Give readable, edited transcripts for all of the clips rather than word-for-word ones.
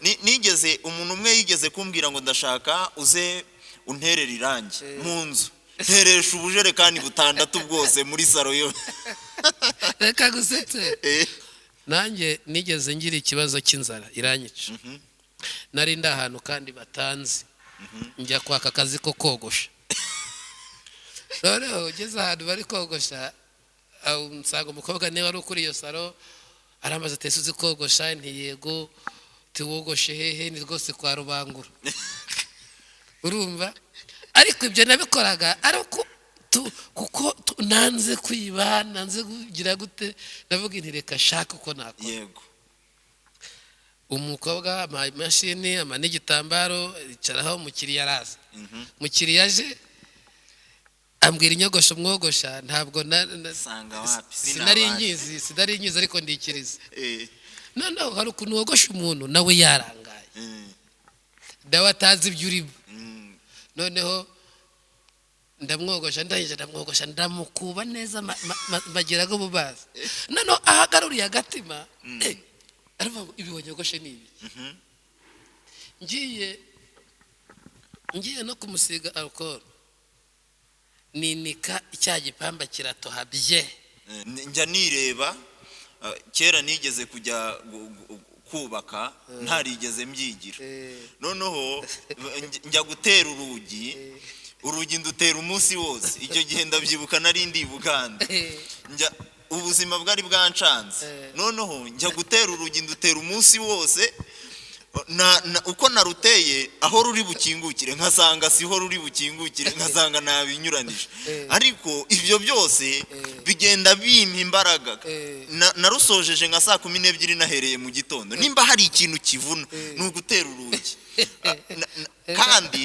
Nigeze umuntu umwe yigeze kumbwira ngo ndashaka uze unterere irangi mu nzu, nteresha ubujerekani butandatu bwose muri saro yo. Reka gusetse. Nanjye nigeze ngira ikibazo cy'inzara iranyica. Nari ndi ahantu kandi batanzi, njya kwaka akazi ko kogosha. Noneho ugeze ahantu bari kogosha, nsanga umukobwa niba ari ukuri iyo saro, arambaza ati: "Ese uzi kogosha?" Nti: "Yego." "Tiwogoshe hehe?" "Ni rwose kwa Rubangura." Urumva, ariko ibyo nabikoraga ariko kuko nanze kwiba, nanze kugira gute, ndavuga nti: "Reka shaka uko nakora." Umukobwa ampa imashini, ampa n'igitambaro, icaraho. Umukiriya araza. Umukiriya aje ambwira inyogosho mwogosha, ntabwo Sanga wapi, sinari sinabasha. nyizi, sinari nyizi, ariko ndikiriza. Noneho hari ukuntu wogosha umuntu nawe yarangaye, nawe atazi ibyo urimo. Noneho ndamwogosha, ndangije ndamwogosha, ndamukuba neza, magira ngo mu mazi. Noneho ahagaruriye agatima, aravuga ngo: "Ibi wanyogoshe ni ibi?" Ngiye no kumusiga alcool, ninika icya gipamba kiratoha bye. Njya nireba, kera nigeze kujya kubaka ntarigeze mbyigira. Noneho njya gutera urugi, urugi ndutera umunsi wose. Icyo gihe ndabyibuka nari ndi i Bugande, njya ubuzima bwari bwancanze. Noneho njya gutera urugi, ndutera umunsi wose. Uko naruteye aho ruri bukingukire, nkasanga siho ruri bukingukire, nkasanga nabinyuranije. Ariko ibyo byose bigenda bimpa imbaraga. Narusojeje nka saa 12, nahereye mu gitondo. Nimba hari ikintu kivuna ni ugutera urugi. Kandi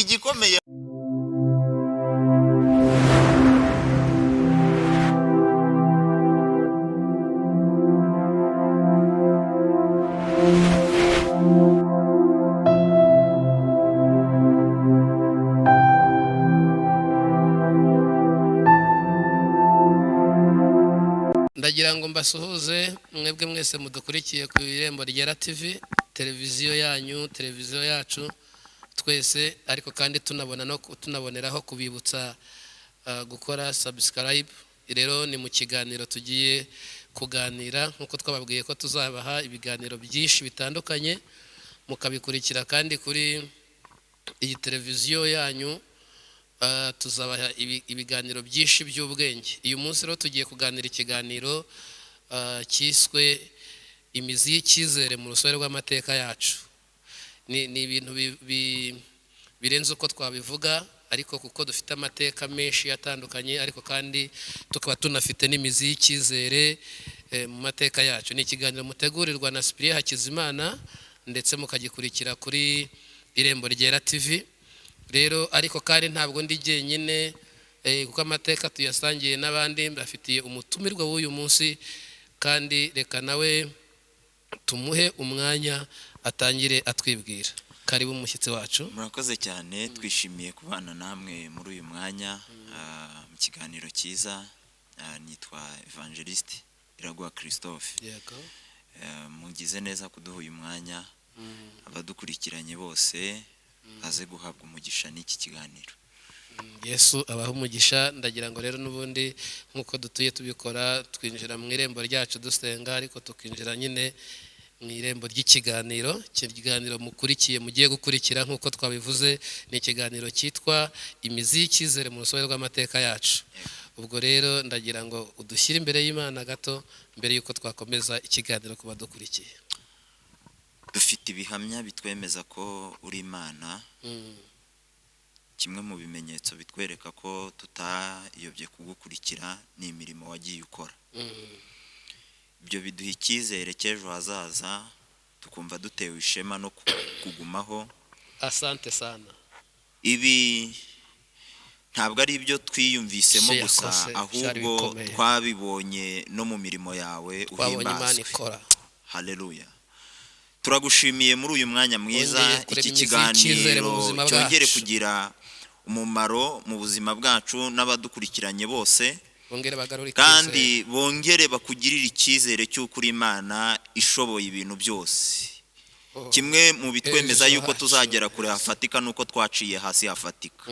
igikomeye. Ndagira ngo mbasuhuze mwebwe mwese mudukurikiye ku Irembo Ryera TV, televiziyo yanyu, televiziyo yacu twese. Ariko kandi tunabona no tunaboneraho kubibutsa gukora subscribe. Rero ni mu kiganiro tugiye kuganira, nk'uko twababwiye ko tuzabaha ibiganiro byinshi bitandukanye mukabikurikira kandi kuri iyi televiziyo yanyu. Tuzabaha ibiganiro byinshi by'ubwenge. Uyu munsi rero tugiye kuganira ikiganiro cyiswe "Imizi y'icyizere mu rusobe rw'amateka yacu". Ni ibintu birenze uko twabivuga, ariko kuko dufite amateka menshi atandukanye, ariko kandi tukaba tunafite n'imizi y'icyizere mu mateka yacu. Ni ikiganiro mutegurirwa na Cyprien Hakizimana, ndetse mukagikurikira kuri Irembo Ryera TV. Rero ariko kandi ntabwo ndi jyenyine, kuko amateka tuyasangiye n'abandi. Mbafitiye umutumirwa w'uyu munsi, kandi reka nawe tumuhe umwanya atangire atwibwira. Karibu umushyitsi wacu. Murakoze cyane, twishimiye kubana namwe muri uyu mwanya, mu kiganiro cyiza. Nitwa Evangeliste Iraguha Christophe. Mugize neza kuduha uyu mwanya. Abadukurikiranye bose baze guhabwa umugisha n'iki kiganiro. Yesu abaha umugisha. Ndagira ngo rero n'ubundi nk'uko dutuye tubikora, twinjira mu irembo ryacu dusenga, ariko tukinjira nyine mu irembo ry'ikiganiro. Ikiganiro mukurikiye, mugiye gukurikira, nk'uko twabivuze, ni ikiganiro cyitwa "Imizi y'icyizere mu rusobe rw'amateka yacu". Ubwo rero ndagira ngo udushyire imbere y'Imana gato mbere y'uko twakomeza ikiganiro ku badukurikiye. Dufite ibihamya bitwemeza ko uri Imana. Kimwe mu bimenyetso bitwereka ko tutayobye kugukurikira ni imirimo wagiye ukora. Ibyo biduha icyizere cy'ejo hazaza, tukumva dutewe ishema no kugumaho. Asante sana. Ibi ntabwo ari ibyo twiyumvisemo Share gusa, kose, byari ahubwo bikomeye. twabibonye no mu mirimo yawe. Twabonye Imana Uhimbazwe. ikora. Haleluya, turagushimiye muri uyu mwanya mwiza. Wongeye kurema Iki imizi y'icyizere mu kiganiro buzima cyongere bwacu. kugira umumaro mu buzima bwacu n'abadukurikiranye bose, Bongere bagarure kandi icyizere. bongere bakugirire icyizere cy'uko uri Imana ishoboye ibintu byose. Kimwe mu bitwemeza Ejo yuko hacu. tuzagera kure hafatika nuko twaciye hasi hafatika.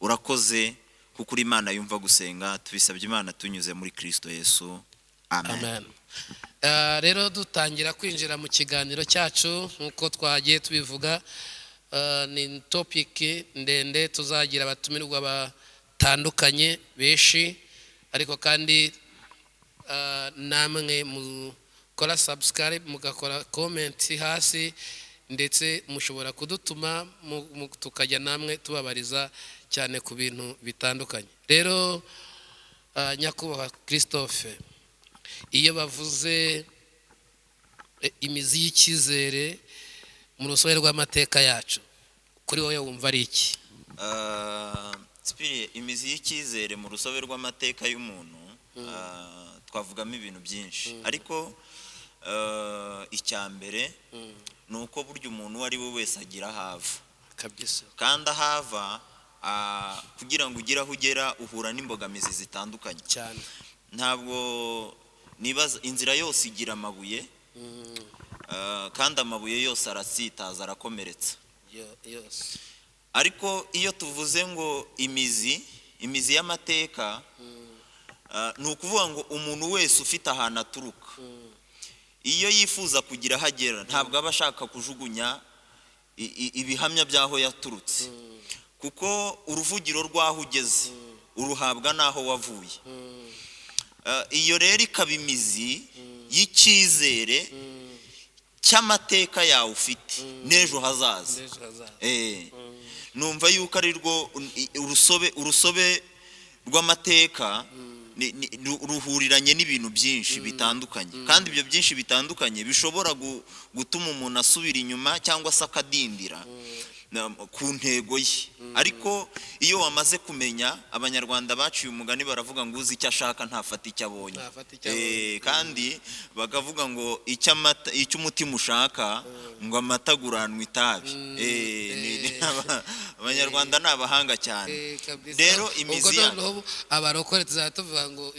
Urakoze kuko uri Imana yumva gusenga. Tubisabye Imana tunyuze muri Kristo Yesu, amen. Amen. Rero dutangira kwinjira mu kiganiro cyacu, nk'uko twagiye tubivuga, ni topic ndende, tuzagira abatumirwa batandukanye benshi, ariko kandi namwe mukora subscribe, mugakora comment hasi, ndetse mushobora kudutuma tukajya namwe tubabariza cyane ku bintu bitandukanye. Rero nyakubahwa Christophe, iyo bavuze imizi y'icyizere mu rusobe rw'amateka yacu, kuri wowe wumva ari iki? Spiri, imizi y'icyizere mu rusobe rw'amateka y'umuntu, twavugamo ibintu byinshi, ariko icya mbere ni uko burya umuntu uwo ari we wese agira aho ava. Kandi aho ava, kugira ngo ugere aho ugera, uhura n'imbogamizi zitandukanye. Ntabwo nibaza, inzira yose igira amabuye, kandi amabuye yose aratsitaza, arakomeretsa. Yose. Ariko iyo tuvuze ngo imizi y'amateka, ni ukuvuga ngo umuntu wese ufite ahantu aturuka, iyo yifuza kugira aho agera, ntabwo aba ashaka kujugunya ibihamya by'aho yaturutse, kuko uruvugiro rw'aho ugeze uruhabwa n'aho wavuye. Iyo rero ikaba imizi y'icyizere cy'amateka yawe ufite n'ejo hazaza. N'ejo hazaza. Numva yuko ari rwo urusobe rw'amateka ruhuriranye n'ibintu byinshi bitandukanye, kandi ibyo byinshi bitandukanye bishobora gutuma umuntu asubira inyuma cyangwa se akadindira ku ntego ye. Ariko iyo wamaze kumenya, Abanyarwanda baciye umugani baravuga ngo uzi icyo ashaka ntafata icyo abonye. Ntafata icyo abonye. Kandi bakavuga ngo icyo umutima ushaka, ngo amata aguranwa itabi. Abanyarwanda ni abahanga cyane. Kabisa. Rero Ubwo imizi ya noneho abarokore tuzajya tuvuga ngo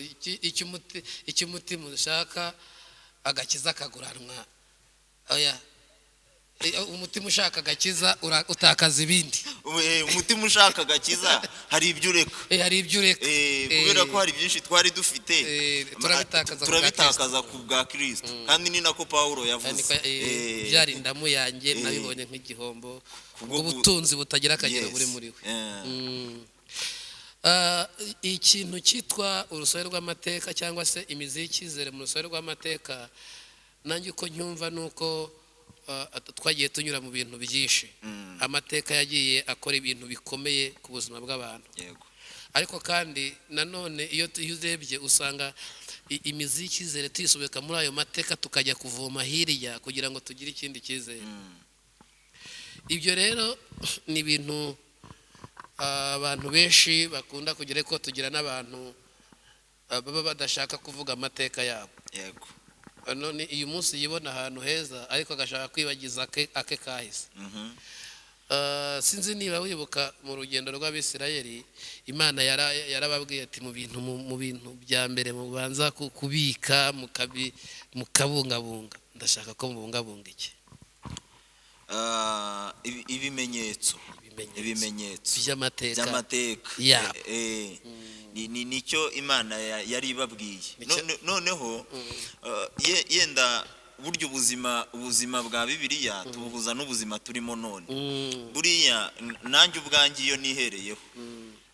icyo umutima ushaka, agakiza kaguranwa, oya. Umutima ushaka agakiza utakaza ibindi. Umutima ushaka agakiza hari ibyo ureka. Hari ibyo ureka. Kubera ko hari byinshi twari dufite, Turabitakaza ku bwa turabitakaza Kristo. ku bwa Kristo, kandi ni nako Pawulo yavuze. Kandi ko, byari indamu yanjye, nabibonye nk'igihombo Kubwo ubutunzi butagira akagero buri muri we. Ikintu cyitwa urusobe rw'amateka cyangwa se imizi y'icyizere mu rusobe rw'amateka, nanjye uko nyumva ni uko twagiye tunyura mu bintu byinshi. Amateka yagiye akora ibintu bikomeye ku buzima bw'abantu. Ariko kandi nanone iyo urebye usanga imizi y'icyizere tuyisobeka muri ayo mateka, tukajya kuvoma hirya kugira ngo tugire ikindi cyizere. Ibyo rero ni ibintu abantu benshi bakunda kugira, ariko tugira n'abantu baba badashaka kuvuga amateka yabo. None uyu munsi yibona ahantu heza, ariko agashaka kwibagiza ake kahise. Sinzi niba wibuka mu rugendo rw'Abisirayeli, Imana yarababwiye ati mu bintu bya mbere mubanza kubika, mukabungabunga, ndashaka ko mubungabunga iki? Ibimenyetso. Ibimenyetso. Ibimenyetso by'amateka by'amateka yabo. Nicyo Imana yari ibabwiye. Nicyo- Noneho yenda burya ubuzima bwa Bibiliya tubuhuza n'ubuzima turimo none. Buriya nanjye ubwanjye iyo nihereyeho,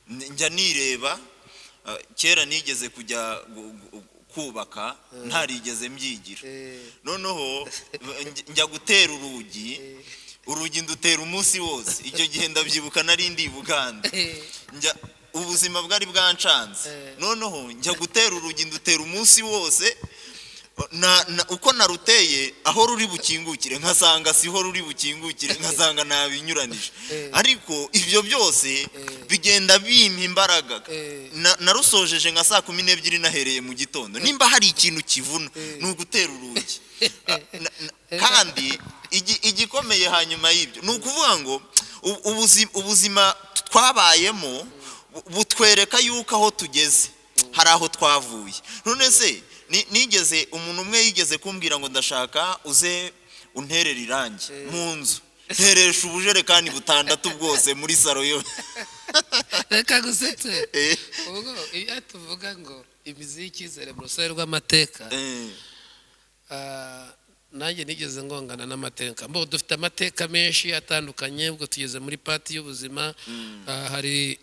njya nireba, kera nigeze kujya kubaka ntarigeze mbyigira, noneho njya gutera urugi, urugi ndutera umunsi wose. Icyo gihe ndabyibuka nari ndi i Buganda, njya ubuzima bwari bwancanze. Noneho njya gutera urugi, ndutera umunsi wose, uko naruteye aho ruri bukingukire nkasanga siho ruri bukingukire, nkasanga nabinyuranije. Ariko ibyo byose bigenda bimpa imbaraga. Narusojeje nka saa 12 nahereye mu gitondo. Nimba hari ikintu kivuna ni ugutera urugi. Kandi igikomeye hanyuma y'ibyo ni ukuvuga ngo ubuzima twabayemo butwereka yuko aho tugeze hari aho twavuye. None se nigeze, umuntu umwe yigeze kumbwira ngo ndashaka uze Unterere irangi mu nzu, nteresha ubujerekani butandatu bwose muri saro yo. Reka gusetse. Ubwo iyo tuvuga ngo imizi y'icyizere mu rusobe rw'amateka, nanjye nigeze ngongana n'amateka. Mbo dufite amateka menshi atandukanye. Ubwo tugeze muri part y'ubuzima, hari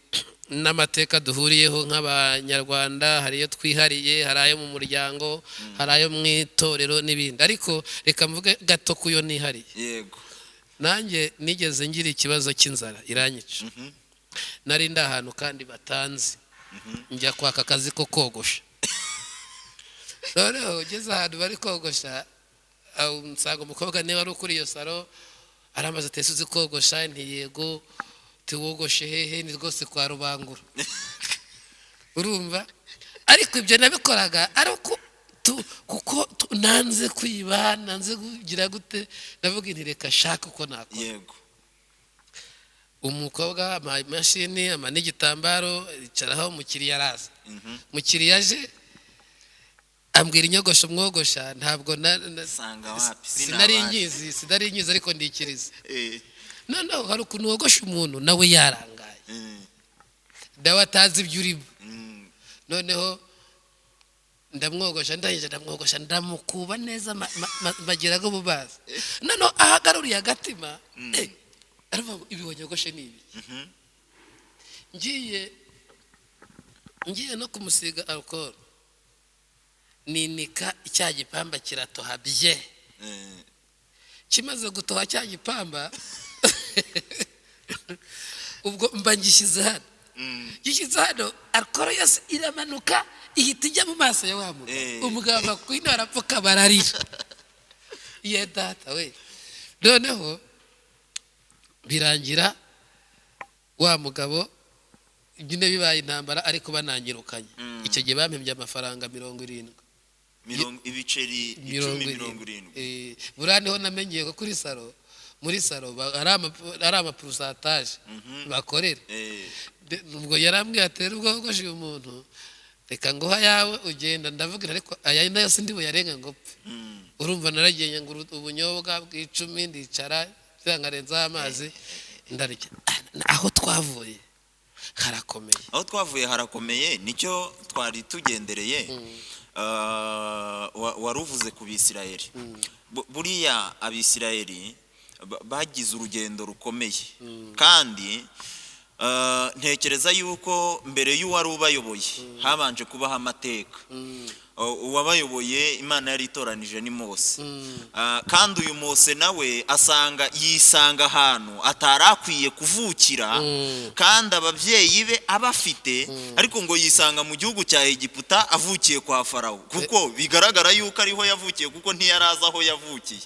n'amateka duhuriyeho nk'Abanyarwanda, hari ayo twihariye, hari ayo mu muryango, hari ayo mu itorero n'ibindi. Ariko reka mvuge gato ku yo nihariye. Nanjye nigeze ngira ikibazo cy'inzara iranyica. Nari ndi ahantu kandi batanzi, njya kwaka akazi ko kogosha. Noneho ugeze ahantu bari kogosha, nsanga umukobwa niba ari ukuri iyo saro, arambaza ati: "Ese uzi kogosha?" Nti: "Yego." "Tiwogoshe hehe?" "Ni rwose kwa Rubangura." Urumva, ariko ibyo nabikoraga ari uko kuko nanze kwiba, nanze kugira gute. Ndavuga nti: "Reka shaka uko nakora." Umukobwa amuha imashini, ama n'igitambaro, yicaraho. Umukiriya araza. Umukiriya aje ambwira inyogosho mwogosha, ntabwo Sanga wapi, sinari sinabasha. nyizi, sinari nyizi, ariko ndikiriza. Noneho hari ukuntu wogosha umuntu nawe yarangaye, nawe atazi ibyo urimo. Noneho ndamwogosha, ndangije ndamwogosha, ndamukuba neza, mbageraho mu mazi. Noneho ahagaruriye agatima, aravuga ngo: "Ibi wanyogoshe ni ibi?" Ngiye no kumusiga alcool, ninika cya gipamba kiratoha bye. Kimaze gutoha cya gipamba, ubwo mba ngishyize hano, gishyize hano, alcool yose iramanuka, ihita ijya mu maso ya wa mugabo. Umugabo ava ku ino, arapfuka, bararira ye data we. Noneho birangira wa mugabo nyine bibaye intambara, ariko bananyirukanye. Icyo gihe bampembye amafaranga 70. Ibiceri icumi, 70. Buriya niho namenyeye ko kuri saro, muri saro ari amapourcentage bakorera. Ubwo yarambwiye ati: "Rero ubwo wogoshe uyu muntu, reka nguha ayawe ugenda." Ndavuga, ariko aya nayo sindi buyarenga ngo pfe. Urumva, naragiye ngura ubunyobwa bw'icumi, ndicara, nkarenzaho amazi, ndarya. Aho twavuye harakomeye. Aho twavuye harakomeye, nicyo twari tugendereye. Wari uvuze ku Bisirayeli. Buriya Abisirayeli bagize urugendo rukomeye, kandi ntekereza yuko mbere y'uwari ubayoboye habanje kubaho amateka. Uwabayoboye Imana yari itoranije ni Mose. Kandi uyu Mose nawe asanga yisanga ahantu atari akwiye kuvukira, kandi ababyeyi be abafite, ariko ngo yisanga mu gihugu cya Egiputa, avukiye kwa Farawo, kuko bigaragara yuko ariho yavukiye, kuko ntiyari azi aho yavukiye.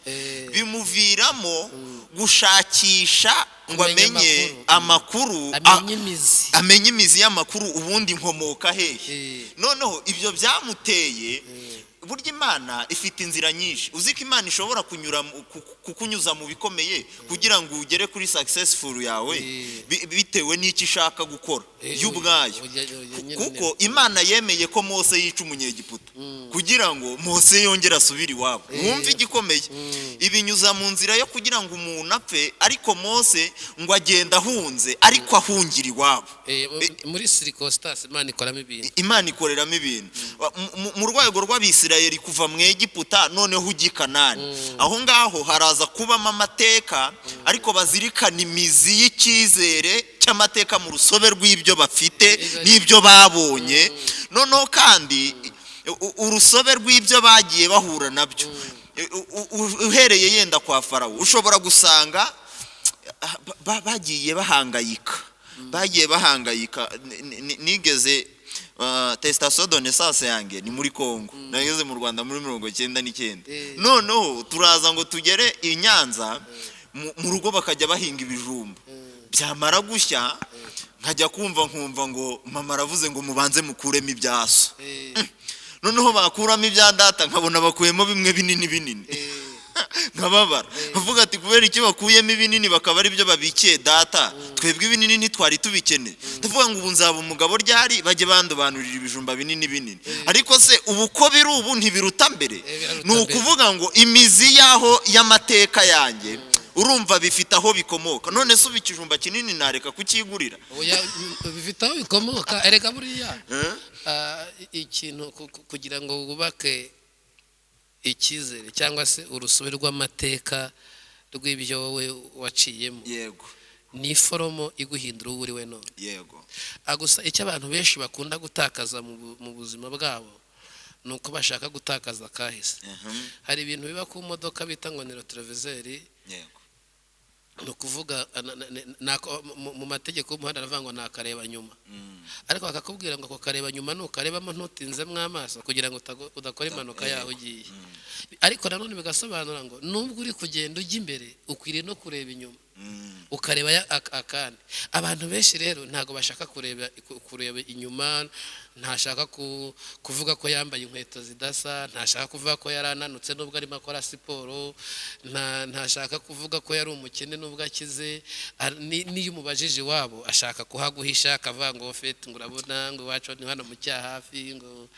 Bimuviramo gushakisha ngo kumenya amenye amakuru. Amakuru, amenye imizi. Amenye imizi y'amakuru, ubundi nkomoka hehe? Noneho ibyo byamuteye, burya Imana ifite inzira nyinshi. Uzi ko Imana ishobora kunyura kukunyuza mu bikomeye kugira ngo ugere kuri successful yawe, bitewe n'icyo ishaka gukora yo ubwayo. Ujya nyine. Kuko Imana yemeye ko Mose yica Umunyegiputa kugira ngo Mose yongere asubire iwabo. Wumve igikomeye, ibinyuza mu nzira yo kugira ngo umuntu apfe, ariko Mose ngo agenda ahunze, ariko ahungira iwabo. Muri circonstance Imana ikoramo ibintu. Imana ikoreramo ibintu. Mu rwego rw'Abisirayeli, kuva mu Egiputa noneho ujya i Kanani, aho ngaho haraza kubamo amateka, ariko bazirikana imizi y'icyizere cy'amateka mu rusobe rw'ibyo bafite n'ibyo babonye. Noneho kandi urusobe rw'ibyo bagiye bahura nabyo, uhereye yenda kwa Farawo, ushobora gusanga bagiye bahangayika, bagiye bahangayika. Nigeze attestation de naissance yanjye ni muri Congo, nageze mu Rwanda muri 99. Noneho turaza ngo tugere i Nyanza, mu rugo bakajya bahinga ibijumba, byamara gushya nkajya kumva nkumva ngo mama aravuze ngo: "Mubanze mukuremo ibyaso." Noneho bakuramo ibya data, nkabona bakuyemo bimwe binini binini. Nkababara, avuga ati: "Kubera iki bakuyemo ibinini bakaba ari byo babikiye data? Twebwe ibinini ntitwari tubikeneye." Ndavuga ngo: "Ubu nzaba umugabo ryari bajye bandobanurira ibijumba binini binini?" Ariko se ubu ko biri ubu ntibiruta mbere? Biraruta Ni mbere. ukuvuga ngo imizi y'aho y'amateka yanjye, urumva bifite aho bikomoka. None se ubu ikijumba kinini nareka kukigurira? Oya, bifite aho bikomoka erega buriya. Eh? Ikintu kugira ngo wubake icyizere cyangwa se urusobe rw'amateka rw'ibyo wowe waciyemo, ni iforomo iguhindura uwo uri we none. Gusa icyo abantu benshi bakunda gutakaza mu buzima bwabo ni uko bashaka gutakaza akahise. Hari ibintu biba ku modoka bita ngo ni rétroviseur. Ni ukuvuga mu mategeko y'umuhanda aravuga ngo ni akareba nyuma, ariko bakakubwira ngo ako kareba nyuma nukarebamo ntutinzemo amaso kugira ngo udakora impanuka yaho ugiye. Ariko nanone bigasobanura ngo nubwo uri kugenda ujya imbere, ukwiriye no kureba inyuma, ukareba akandi. Abantu benshi rero ntabwo bashaka kureba inyuma. Ntashaka kuvuga ko yambaye inkweto zidasa, ntashaka kuvuga ko yari ananutse nubwo arimo akora siporo, ntashaka kuvuga ko yari umukene nubwo akize. N'iyo umubajije iwabo ashaka kuhaguhisha, akavuga ngo fete, ngo urabona, ngo iwacu ni hano mu Cyahafi, ngo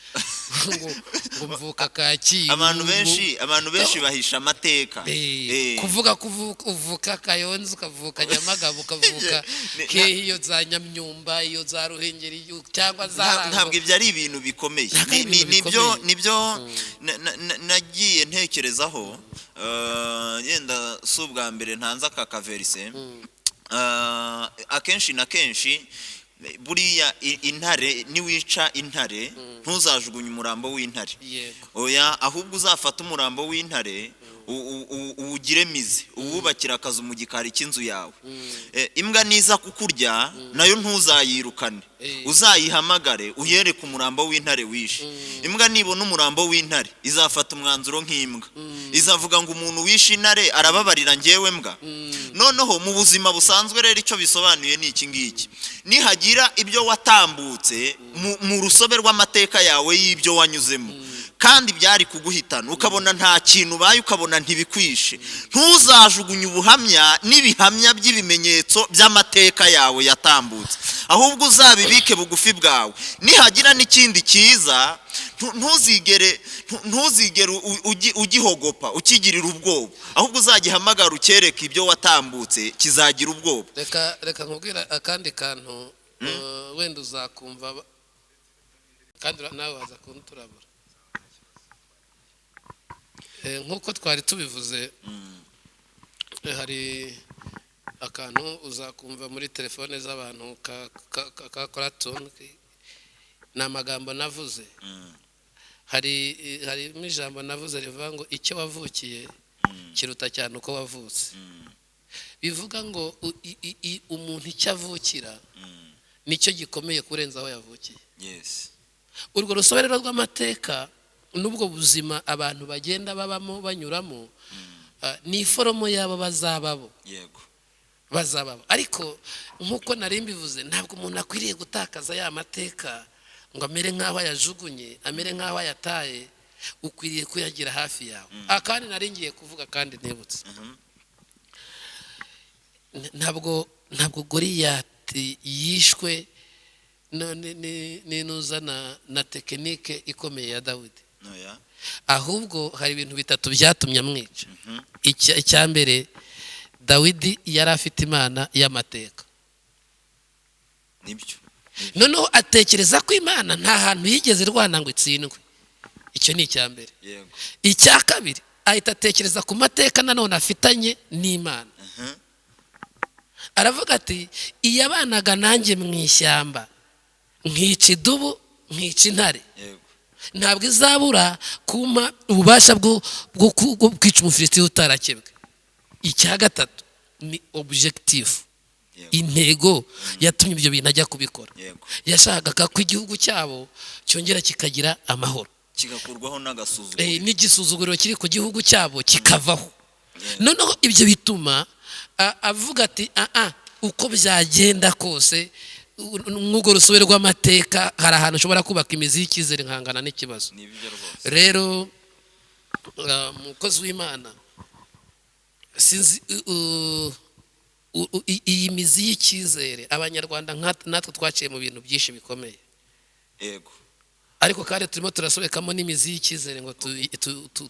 mvuka Kacyiru. Abantu benshi bahisha amateka. Kuvuga ko uvuka Kayonza, ukavuka Nyamagabe, ukavuka hehe, iyo za Nyamyumba, iyo za Ruhengeri, cyangwa za Rango. Ntabwo ibyo ari ibintu bikomeye. Ntabwo ari ibintu Nibyo. bikomeye. Nibyo nagiye ntekerezaho. Yenda si ubwa mbere ntanze aka kaverse. Akenshi na kenshi buriya intare, niwica intare ntuzajugunye umurambo w'intare. Oya, ahubwo uzafate umurambo w'intare uwugire mizi, uwubakire akazu mu gikari cy'inzu yawe. Imbwa niza kukurya nayo ntuzayirukane. Uzayihamagare, uyereke umurambo w'intare wishe. Imbwa nibona umurambo w'intare izafata umwanzuro nk'imbwa, izavuga ngo: "Umuntu wishe intare arababarira njyewe mbwa?" Noneho mu buzima busanzwe rero icyo bisobanuye ni iki ngiki: nihagira ibyo watambutse mu rusobe rw'amateka yawe y'ibyo wanyuzemo kandi byari kuguhitana, ukabona nta kintu ubaye, ukabona ntibikwishe, ntuzajugunye ubuhamya n'ibihamya by'ibimenyetso by'amateka yawe yatambutse, ahubwo uzabibike bugufi bwawe. Nihagira n'ikindi cyiza, ntuzigere ugihogopa, ukigirira ubwoba, ahubwo uzagihamagara ucyereke ibyo watambutse, kizagira ubwoba. Reka nkubwira akandi kantu, wenda uzakumva kandi nawe waza kunturabura. Nk'uko twari tubivuze, hari akantu uzakumva muri telefone z'abantu ka koratoni, ni amagambo navuze. Harimo ijambo navuze rivuga ngo icyo wavukiye kiruta cyane uko wavutse. Bivuga ngo umuntu icyo avukira nicyo gikomeye kurenza aho yavukiye. Urwo rusobe rero rw'amateka n'ubwo buzima abantu bagenda babamo, banyuramo, ni iforomo y'abo bazababo. Bazababo. Ariko nk'uko nari mbivuze, ntabwo umuntu akwiriye gutakaza ya mateka ngo amere nk'aho ayajugunye, amere nk'aho ayataye. Ukwiriye kuyagira hafi yawe. Kandi nari ngiye kuvuga kandi nibutse, ntabwo Goriyati yishwe n'inuza na technique ikomeye ya Dawidi. Oya. Ahubwo hari ibintu bitatu byatumye amwica. Icya mbere, Dawidi yari afite Imana y'amateka. Nibyo. Noneho atekereza ko Imana nta hantu yigeze irwana ngo itsindwe. Icyo ni icya mbere. Icya kabiri, ahita atekereza ku mateka nanone afitanye n'Imana. Aravuga ati: "Iyabanaga nanjye mu ishyamba, nkica idubu, nkica intare, ntabwo izabura kumpa ububasha bwo kwica Umufilisitiya utarakebwe." Icya gatatu ni objectif, intego yatumye ibyo bintu ajya kubikora. Yashakaga ko igihugu cyabo cyongera kikagira amahoro, kigakurwaho n'agasuzuguro. N'igisuzuguriro kiri ku gihugu cyabo kikavaho. Noneho ibyo bituma avuga ati: "Aa, uko byagenda kose, nk'urwo rusobe rw'amateka, hari ahantu ushobora kubaka imizi y'icyizere nkangana n'ikibazo." Nibyo rwose. Rero umukozi w'Imana Sinzi, iyi mizi y'icyizere Abanyarwanda natwe twaciye mu bintu byinshi bikomeye. Yego. Ariko kandi turimo turasobekamo n'imizi y'icyizere ngo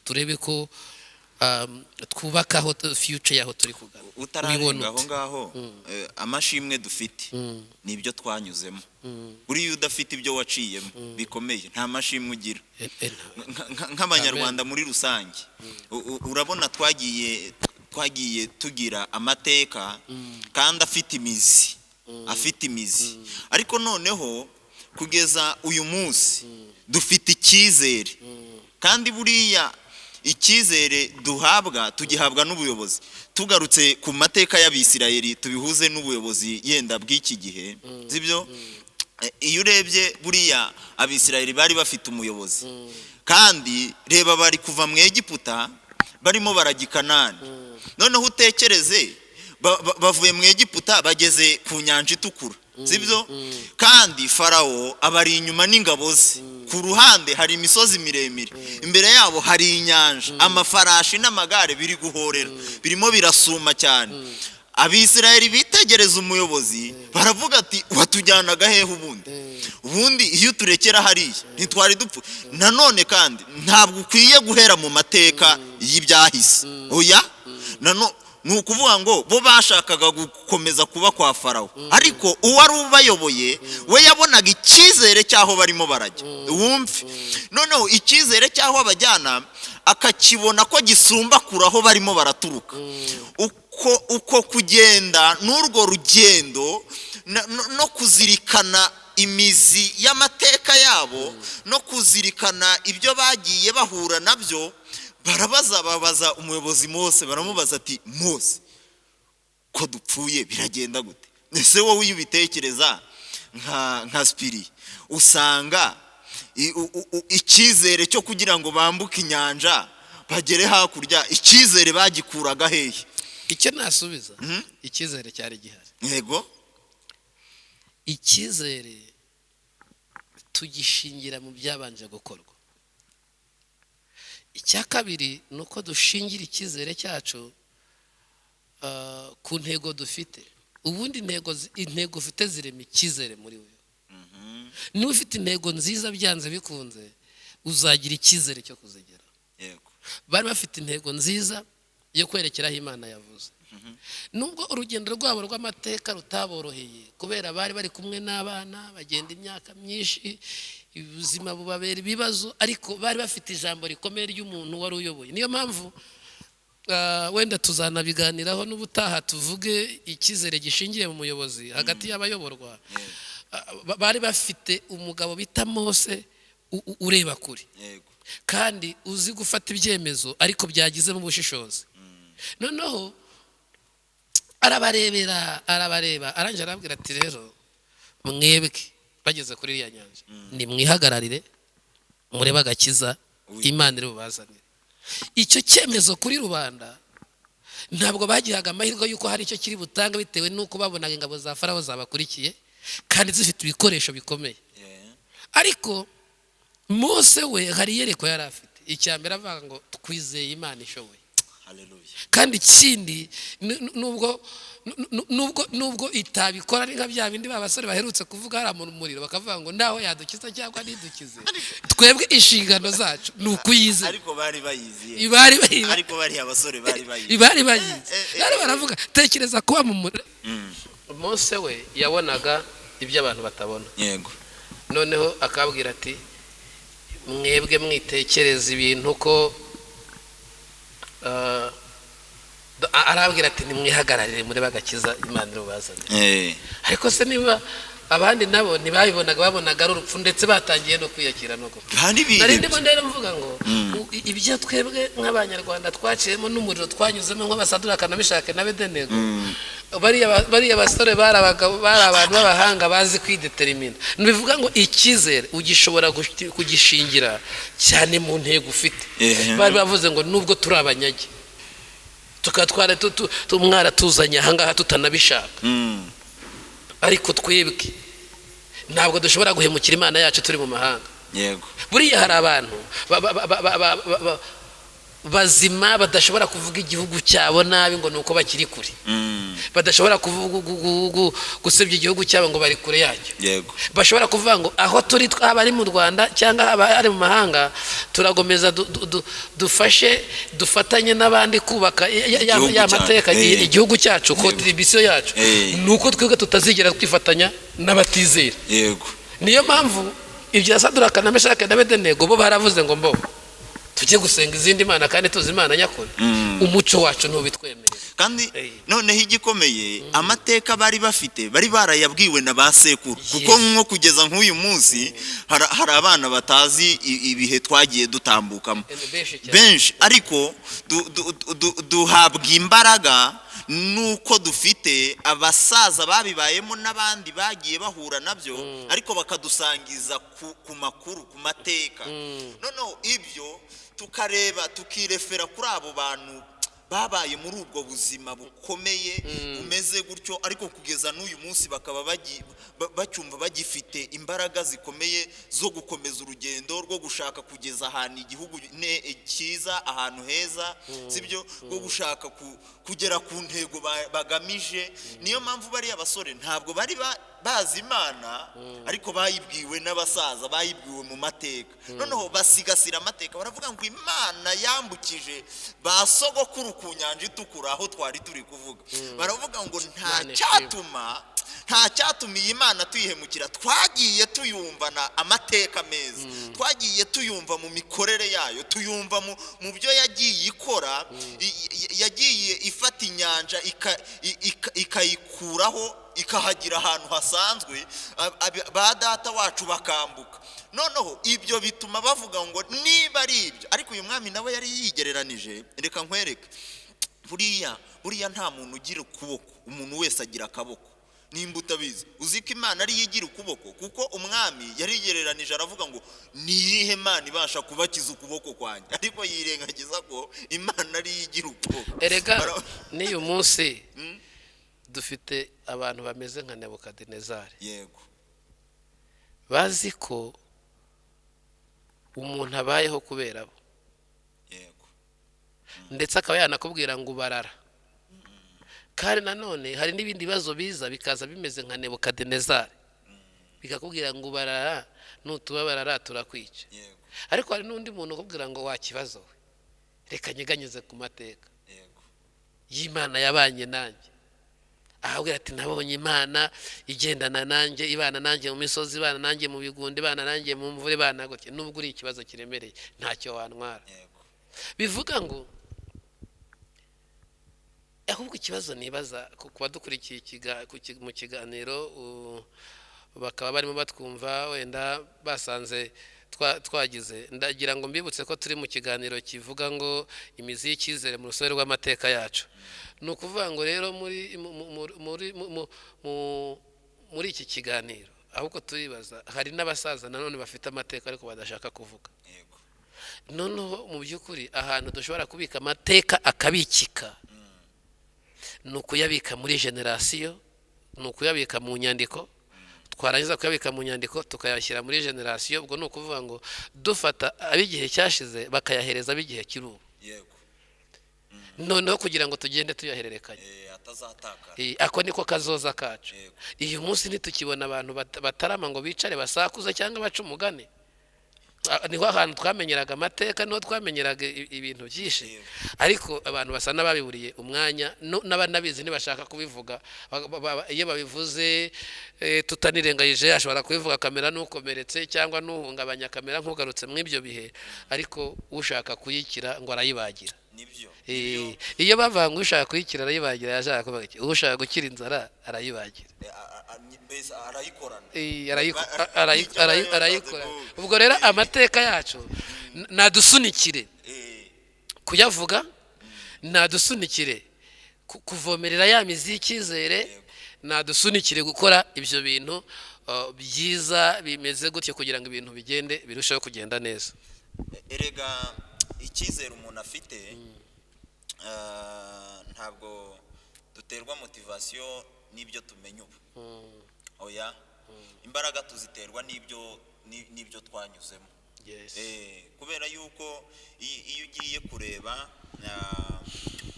turebe ko twubakaho future yaho turi kugana. Utararenga Wibona aho ute? ngaho, amashimwe dufite ni ibyo twanyuzemo. Buriya udafite ibyo waciyemo bikomeye, nta mashimwe ugira. Nk'Abanyarwanda muri rusange, urabona twagiye tugira amateka kandi afite imizi, ariko noneho kugeza uyu munsi dufite icyizere. Kandi buriya icyizere duhabwa tugihabwa n'ubuyobozi. Tugarutse ku mateka y'Abisirayeli, tubihuze n'ubuyobozi yenda bw'iki gihe, sibyo? Iyo urebye, buriya Abisirayeli bari bafite umuyobozi. Kandi reba, bari kuva mu Egiputa barimo barajya i Kanani. Noneho utekereze, bavuye mu Egiputa bageze ku Nyanja Itukura, sibyo? Kandi Farawo abari inyuma n'ingabo ze. Ku ruhande hari imisozi miremire, imbere yabo hari inyanja, amafarashi n'amagare biri guhorera, birimo birasuma cyane. Abisirayeli bitegereza umuyobozi, baravuga ati: "Watujyanaga hehe ubundi? Ubundi iyo uturekera hariya ntitwari dupfa." Nanone kandi ntabwo ukwiye guhera mu mateka y'ibyahise, oya. Ni ukuvuga ngo bo bashakaga gukomeza kuba kwa Farawo, ariko uwari ubayoboye we yabonaga icyizere cy'aho barimo barajya. Wumve noneho, icyizere cy'aho abajyana akakibona ko gisumba kure aho barimo baraturuka. Uko kugenda n'urwo rugendo no kuzirikana imizi y'amateka yabo no kuzirikana ibyo bagiye bahura nabyo, barabaza, babaza umuyobozi Mose, baramubaza ati: "Mose, ko dupfuye biragenda gute?" Ese wowe iyo ubitekereza nka Sipiri, usanga icyizere cyo kugira ngo bambuke inyanja bagere hakurya, icyizere bagikuraga hehe? Icyo nasubiza, icyizere cyari gihari. Icyizere tugishingira mu byabanje gukorwa. Icya kabiri ni uko dushingira icyizere cyacu ku ntego dufite. Ubundi intego ufite zirema icyizere muri we. Niba ufite intego nziza, byanze bikunze uzagira icyizere cyo kuzigera. Bari bafite intego nziza yo kwerekeraho Imana yavuze, nubwo urugendo rwabo rw'amateka rutaboroheye, kubera bari bari kumwe n'abana, bagenda imyaka myinshi, ubuzima bubabera ibibazo, ariko bari bafite ijambo rikomeye ry'umuntu wari uyoboye. Niyo mpamvu wenda tuzanabiganiraho n'ubutaha, tuvuge icyizere gishingiye mu muyobozi hagati y'abayoborwa. Bari bafite umugabo bita Mose ureba kure kandi uzi gufata ibyemezo, ariko byagizemo ubushishozi. Noneho arabarebera, arabareba, arangije arababwira ati: "Rero mwebwe bageze kuri iriya nyanja, nimwihagararire murebe agakiza Imana iri bubazanire." Icyo cyemezo kuri rubanda ntabwo bagihaga amahirwe y'uko hari icyo kiri butange, bitewe n'uko babonaga ingabo za Farawo zabakurikiye kandi zifite ibikoresho bikomeye. Ariko Mose we hari iyerekwa yari afite. Icya mbere avuga ngo: "Twizeye Imana ishoboye." Hallelujah. Kandi ikindi, nubwo itabikora, ari nka bya bindi ba basore baherutse kuvuga hariya mu muriro, bakavuga ngo naho yadukiza cyangwa ntidukize, twebwe inshingano zacu ni ukuyizera. Ariko bari bayizi. Bari bayizi. Ariko bariya abasore bari bayizi. Bari bayizi. Rero baravuga, tekereza kuba mu muriro. Mose we yabonaga ibyo abantu batabona. Noneho akabwira ati: "Mwebwe mwitekereza ibintu ko arabwira ati: 'Nimwihagararire muri bagakiza Imana irubazanire.'" Ariko se niba abandi nabo ntibabibonaga, babonaga ari urupfu, ndetse batangiye no kwiyakira no gupfa. Bari Nari bihebye. ndimo rero mvuga ngo ibyo twebwe nk'Abanyarwanda twaciyemo n'umuriro twanyuzemo nk'Abasaduraka na Mishake na Bedenego, bariya basore bari abagabo, bari abantu b'abahanga bazi kwideterimina. Bivuga ngo icyizere ugishobora kugishingira cyane mu ntego ufite. Bari bavuze ngo nubwo turi abanyage, tukaba twari mwaratuzanye ahangaha tutanabishaka, ariko twebwe ntabwo dushobora guhemukira Imana yacu turi mu mahanga. Buriya hari abantu bazima badashobora kuvuga igihugu cyabo nabi ngo ni uko bakiri kure, badashobora gusebya igihugu cyabo ngo bari kure yacyo, yego, bashobora kuvuga ngo aho turi, haba ari mu Rwanda cyangwa haba ari mu mahanga, turagomeza dufashe, dufatanye n'abandi kubaka ya mateka, igihugu cyacu, kontribisiyo yacu ni uko twebwe tutazigera twifatanya n'abatizera. Yego, niyo mpamvu ibya Saduraka na Meshaki na Abedenego bo baravuze ngo mbo tujye gusenga izindi mana kandi tuzi Imana nyakuri, umuco wacu ntubitwemerera. Kandi noneho igikomeye, amateka bari bafite bari barayabwiwe na ba sekuru, kuko nko kugeza nk'uyu munsi hari abana batazi ibihe twagiye dutambukamo benshi, ariko duhabwa imbaraga nuko dufite abasaza babibayemo n'abandi bagiye bahura nabyo, ariko bakadusangiza ku makuru, ku mateka. Noneho ibyo tukareba, tukirefera kuri abo bantu babaye muri ubwo buzima bukomeye bumeze gutyo, ariko kugeza n'uyu munsi bakaba bacyumva bagifite imbaraga zikomeye zo gukomeza urugendo rwo gushaka kugeza ahantu igihugu cyiza, ahantu heza, sibyo, rwo gushaka kugera ku ntego bagamije. Niyo mpamvu bariya basore ntabwo bari bazi Imana, ariko bayibwiwe n'abasaza, bayibwiwe mu mateka. Noneho basigasira amateka, baravuga ngo Imana yambukije ba sogokuru ku nyanja itukura, aho twari turi kuvuga. Baravuga ngo nta cyatuma iyi Imana tuyihemukira. Twagiye tuyumvana amateka meza, twagiye tuyumva mu mikorere yayo, tuyumva mu byo yagiye ikora. Yagiye ifata inyanja ikayikuraho, ikahagira ahantu hasanzwe, ba data wacu bakambuka. Noneho ibyo bituma bavuga ngo niba ari ibyo, ariko uyu mwami nawe yari yigereranije. Reka nkwereke, buriya nta muntu ugira ukuboko, umuntu wese agira akaboko. Nimba utabizi, uzi ko Imana ariyo igira ukuboko, kuko umwami yarigereranije aravuga ngo niyihe Mana ibasha kubakiza ukuboko kwanjye, ariko yirengagiza ko Imana ariyo igira ukuboko. Erega n'uyu munsi dufite abantu bameze nka Nebukadinezari. Yego, bazi ko umuntu abayeho kubera bo. Yego, ndetse akaba yanakubwira ngo ubarara. Kandi nanone hari n'ibindi bibazo biza bikaza bimeze nka Nebukadinezari, bikakubwira ngo ubarara, nutubabarara turakwica. Yego, ariko hari n'undi muntu ukubwira ngo wakibazo we, reka nyeganyeze ku mateka Yego, y'Imana yabanye nanjye. Ahabwira ati nabonye Imana igendana nanjye, ibana nanjye mu misozi, ibana nanjye mu bigundi, ibana nanjye mu mvura, ibana gutya. Nubwo uri ikibazo kiremereye ntacyo wantwara. Bivuga ngo ahubwo ikibazo nibaza ku badukurikiye mu kiganiro, bakaba barimo batwumva wenda basanze twagize, ndagira ngo mbibutse ko turi mu kiganiro kivuga ngo imizi y'icyizere mu rusobe rw'amateka yacu. Ni ukuvuga ngo rero muri iki kiganiro ahubwo turibaza, hari n'abasaza nanone bafite amateka ariko badashaka kuvuga. Noneho mu by'ukuri ahantu dushobora kubika amateka akabikika ni ukuyabika muri generasiyo, ni ukuyabika mu nyandiko. Twarangiza kuyabika mu nyandiko tukayashyira muri generasiyo. Ubwo ni ukuvuga ngo dufata ab'igihe cyashize bakayahereza ab'igihe kiri ubu. Yego, noneho kugira ngo tugende tuyahererekanye, atazatakara. Ako niko kazoza kacu. Uyu munsi ntitukibona abantu batarama ngo bicare basakuze cyangwa bace umugani. Niho ahantu twamenyeraga amateka, niho twamenyeraga ibintu byinshi, ariko abantu basa n'ababiburiye umwanya, n'abanabizi ntibashaka kubivuga. Iyo babivuze tutanirengagije, ashobora kubivuga kamera n'ukomeretse cyangwa n'uhungabanya kamera nk'ugarutse mu ibyo bihe, ariko ushaka kuyikira ngo arayibagira. Nibyo. Iyo bavuga ngo ushaka kuyikira arayibagira, yashaka kuvuga iki? Ushaka gukira inzara arayibagira. Arayikorana. Arayikora. Ubwo rero amateka yacu nadusunikire kuyavuga, nadusunikire kuvomerera ya mizi y'icyizere, nadusunikire gukora ibyo bintu byiza bimeze gutyo kugira ngo ibintu bigende birusheho kugenda neza. Erega icyizere umuntu afite, ntabwo duterwa motivation n'ibyo tumenya ubu. Oya, imbaraga tuziterwa n'ibyo twanyuzemo. Yes. Kubera yuko iyo ugiye kureba,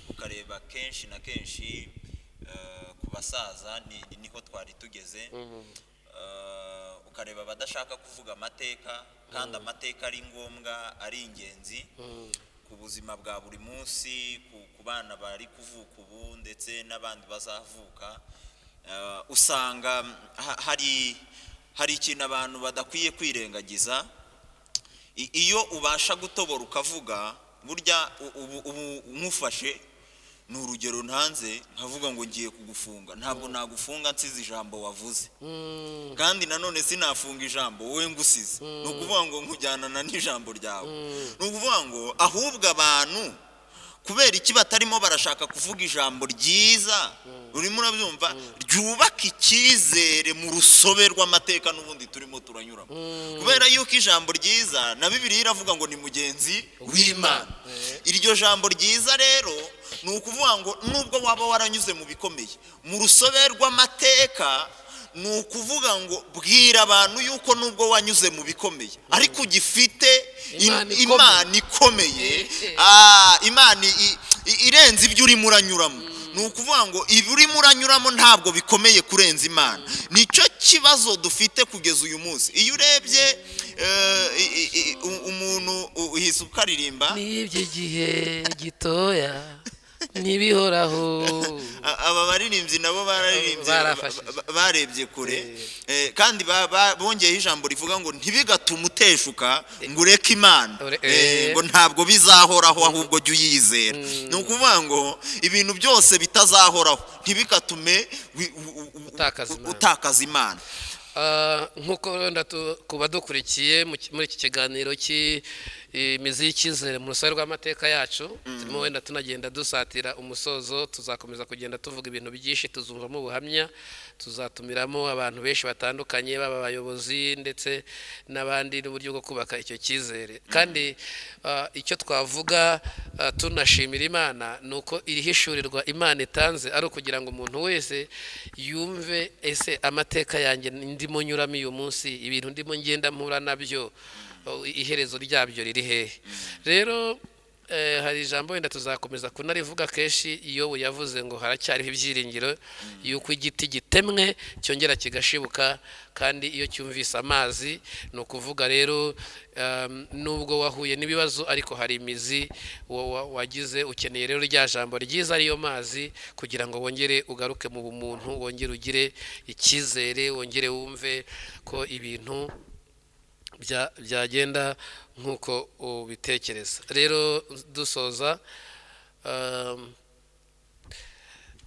ukareba kenshi na kenshi, ku basaza niho twari tugeze. Ukareba abadashaka kuvuga amateka, kandi amateka ari ngombwa, ari ingenzi ku buzima bwa buri munsi, ku bana bari kuvuka ubu ndetse n'abandi bazavuka. Usanga hari ikintu abantu badakwiye kwirengagiza. Iyo ubasha gutobora ukavuga, burya ubu nkufashe, ni urugero ntanze, nkavuga ngo ngiye kugufunga, ntabwo nagufunga nsize ijambo wavuze, kandi nanone sinafunga ijambo wowe ngusize. Ni ukuvuga ngo nkujyanana n'ijambo ryawe. Ni ukuvuga ngo ahubwo abantu kubera iki batarimo barashaka kuvuga ijambo ryiza, urimo urabyumva, ryubaka icyizere mu rusobe rw'amateka n'ubundi turimo turanyuramo? Kubera yuko ijambo ryiza, na Bibiliya iravuga ngo ni mugenzi w'Imana. Iryo jambo ryiza rero, ni ukuvuga ngo nubwo waba waranyuze mu bikomeye, mu rusobe rw'amateka, ni ukuvuga ngo bwira abantu yuko nubwo wanyuze mu bikomeye ariko ugifite Imana ikomeye. Imana ikomeye, Imana irenze ibyo urimo uranyuramo. Ni ukuvuga ngo ibi urimo uranyuramo ntabwo bikomeye kurenza Imana. Nicyo kibazo dufite kugeza uyu munsi. Iyo urebye, umuntu uhise ukaririmba. N'iby'igihe gitoya ntibihoraho. Aba baririmbyi nabo bararirimbye, Barafashije. barebye kure. Kandi bongeyeho ijambo rivuga ngo ntibigatume uteshuka ngo ureke Imana. Ngo ntabwo bizahoraho, ahubwo jya uyizera. Ni ukuvuga ngo ibintu byose bitazahoraho ntibigatume Utakaza Imana. utakaza Imana. Nk'uko wenda ku badukurikiye muri iki kiganiro cy'imizi y'icyizere mu rusobe rw'amateka yacu, turimo wenda tunagenda dusatira umusozo. Tuzakomeza kugenda tuvuga ibintu byinshi, tuzumvamo ubuhamya, tuzatumiramo abantu benshi batandukanye, baba abayobozi ndetse n'abandi, n'uburyo bwo kubaka icyo cyizere. Kandi icyo twavuga, tunashimira Imana, ni uko iri hishurirwa Imana itanze ari ukugira ngo umuntu wese yumve: ese amateka yanjye ndimo nyuramo uyu munsi, ibintu ndimo ngenda mpura nabyo, iherezo ryabyo riri hehe? Rero hari ijambo wenda tuzakomeza kunarivuga kenshi, iyo yavuze ngo haracyariho ibyiringiro yuko igiti gitemwe cyongera kigashibuka, kandi iyo cyumvise amazi. Ni ukuvuga rero, nubwo wahuye n'ibibazo, ariko hari imizi wagize. Ukeneye rero rya jambo ryiza, ariyo mazi, kugira ngo wongere ugaruke mu bumuntu, wongere ugire icyizere, wongere wumve ko ibintu byagenda nk'uko ubitekereza. Rero dusoza,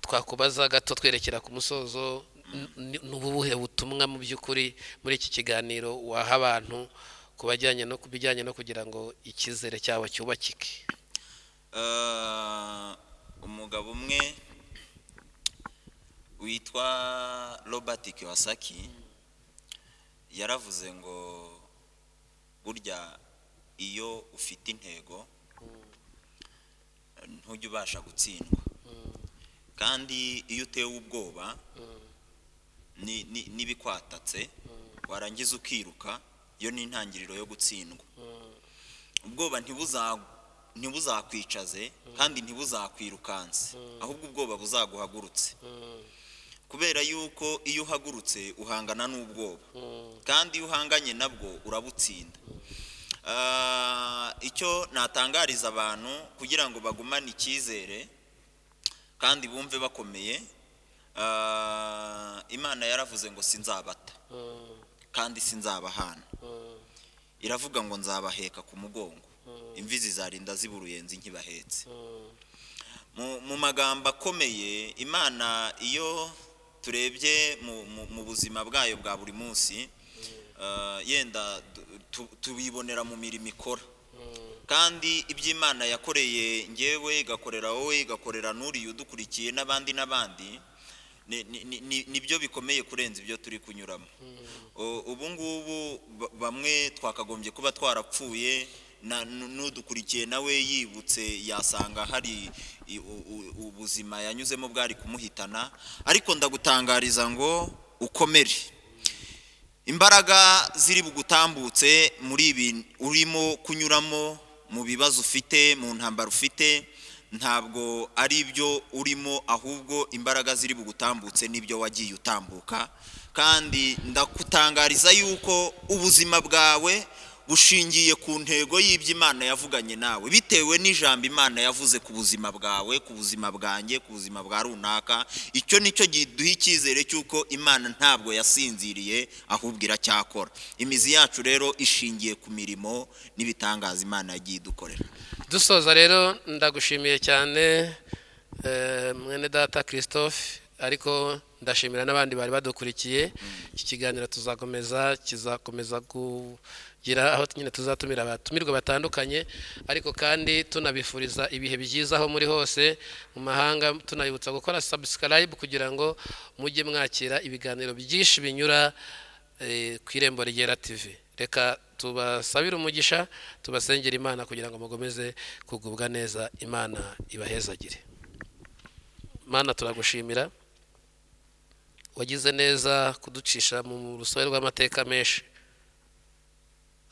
twakubaza gato twerekera ku musozo, ni ubuhe butumwa mu by'ukuri muri iki kiganiro waha abantu ku bijyanye no kugira ngo icyizere cyabo cyubakike? Umugabo umwe witwa Robert Kiyosaki yaravuze ngo burya iyo ufite intego ntujya ubasha gutsindwa, kandi iyo utewe ubwoba n'ibikwatatse warangiza ukiruka, iyo ni intangiriro yo gutsindwa. Ubwoba ntibuzakwicaze kandi ntibuzakwirukanse, ahubwo ubwoba buzaguhagurutse, kubera yuko iyo uhagurutse uhangana n'ubwoba, kandi iyo uhanganye nabwo urabutsinda. Icyo natangariza abantu kugira ngo bagumane icyizere kandi bumve bakomeye, Imana yaravuze ngo sinzabata kandi sinzabahana. Iravuga ngo nzabaheka ku mugongo, imvi zizarinda ziba uruyenzi nkibahetse. Mu magambo akomeye, Imana iyo turebye mu buzima bwayo bwa buri munsi, yenda tubibonera mu mirimo ikora. Kandi iby'Imana yakoreye ngewe, igakorera wowe, igakorera n'uriya udukurikiye n'abandi n'abandi, nibyo bikomeye kurenza ibyo turi kunyuramo. Ubu ngubu bamwe twakagombye kuba twarapfuye, n'udukurikiye nawe yibutse yasanga hari ubuzima yanyuzemo bwari kumuhitana. Ariko ndagutangariza ngo ukomere. Imbaraga ziri bugutambutse muri ibi urimo kunyuramo, mu bibazo ufite, mu ntambara ufite, ntabwo ari ibyo urimo, ahubwo imbaraga ziri bugutambutse n'ibyo wagiye utambuka. Kandi ndakutangariza yuko ubuzima bwawe bushingiye ku ntego y'ibyo Imana yavuganye nawe, bitewe n'ijambo Imana yavuze ku buzima bwawe, ku buzima bwanjye, ku buzima bwa runaka. Icyo nicyo giduha icyizere cy'uko Imana ntabwo yasinziriye, ahubwo iracyakora. Imizi yacu rero ishingiye ku mirimo n'ibitangaza Imana yagiye idukorera. Dusoza rero, ndagushimiye cyane, mwene data Christophe, ariko ndashimira n'abandi bari badukurikiye. Iki kiganiro tuzakomeza, kizakomeza kugira aho nyine tuzatumira abatumirwa batandukanye, ariko kandi tunabifuriza ibihe byiza aho muri hose mu mahanga, tunabibutsa gukora subscribe kugira ngo mujye mwakira ibiganiro byinshi binyura ku Irembo Ryera TV. Reka tubasabire umugisha, tubasengera Imana kugira ngo mukomeze kugubwa neza, Imana ibahezagire. Mana, turagushimira, wagize neza kuducisha mu rusobe rw'amateka menshi,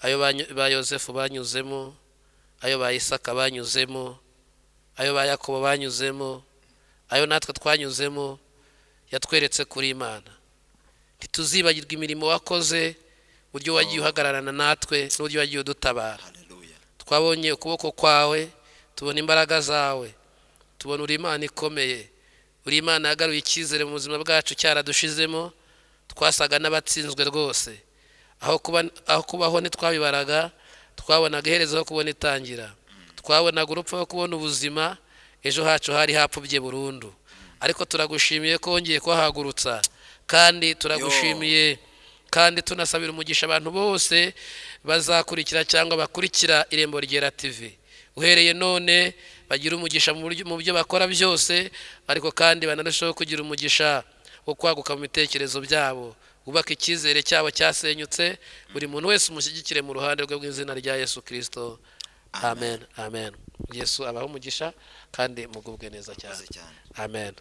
ayo ba Yosefu banyuzemo, ayo ba Isaka banyuzemo, ayo ba Yakobo banyuzemo, ayo natwe twanyuzemo. Yatweretse kuri Imana. Ntituzibagirwa imirimo wakoze, uburyo wagiye uhagararana natwe n'uburyo wagiye udutabara. Haleluya. Twabonye ukuboko kwawe, tubona imbaraga zawe, tubona uri Imana ikomeye, uri Imana yagaruye icyizere mu buzima bwacu cyaradushizemo. Twasaga n'abatsinzwe rwose, aho kubaho ntitwabibaraga, twabonaga iherezo aho kubona itangira, twabonaga urupfu aho kubona ubuzima, ejo hacu hari hapfubye burundu. Ariko turagushimiye ko wongeye kuhahagurutsa, kandi turagushimiye, kandi tunasabira umugisha abantu bose bazakurikira cyangwa bakurikira Irembo Ryera TV uhereye none, bagira umugisha mu byo bakora byose, ariko kandi banarushaho kugira umugisha wo kwaguka mu bitekerezo byabo, bubaka icyizere cyabo cyasenyutse. Buri muntu wese umushyigikire mu ruhande rwe, bw'izina rya Yesu Kirisito, amen, amen. Yesu abahe umugisha kandi mugubwe neza cyane. Murakoze cyane. Amen.